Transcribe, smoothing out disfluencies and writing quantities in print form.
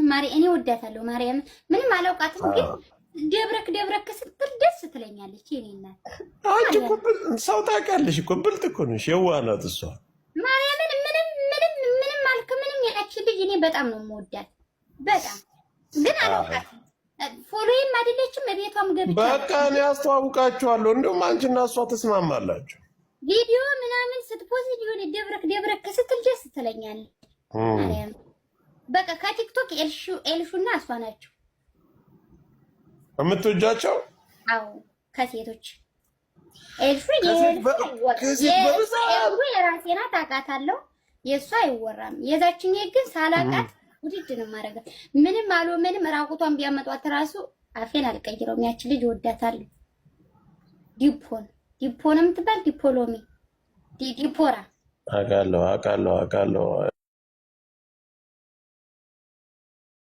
ማሪ እኔ ወዳታለሁ። ማርያም ምንም አላውቃትም፣ ግን ደብረክ ደብረክ ስትል ደስ ትለኛለች። የኔ እናት። አንቺ እኮ ሰው ታውቂያለሽ እኮ፣ ብልጥ እኮ ነሽ። የዋህ ናት እሷ። ማርያምን ምንም ምንም ምንም አልክ ምንም፣ ያቺ ልጅ እኔ በጣም ነው የምወዳት። በጣም ግን አላውቃትም። Follow ዬም አይደለችም። እቤቷም ገብቻ በቃ እኔ አስተዋውቃችኋለሁ። እንደውም አንቺና እሷ ተስማማላችሁ። ቪዲዮ ምናምን ስት post የሆነ ደብረክ ደብረክ ስትል ደስ ትለኛለች። ማርያም በቃ ከቲክቶክ ኤልሹ ኤልሹና እሷ ናቸው የምትወጃቸው? አዎ፣ ከሴቶች ኤልሹ። ከሴት በብዛት የራሴ ናት፣ አውቃታለሁ። የእሷ አይወራም። የዛችኛ ግን ሳላውቃት ውድድ ነው የማደርጋት። ምንም አሉ ምንም ራቁቷን ቢያመጧት ራሱ አፌን አልቀይረውም። ያቺ ልጅ ወዳታለሁ። ዲፖን ዲፖን የምትባል ዲፖሎሚ ዲፖራ አውቃለሁ፣ አውቃለሁ፣ አውቃለሁ።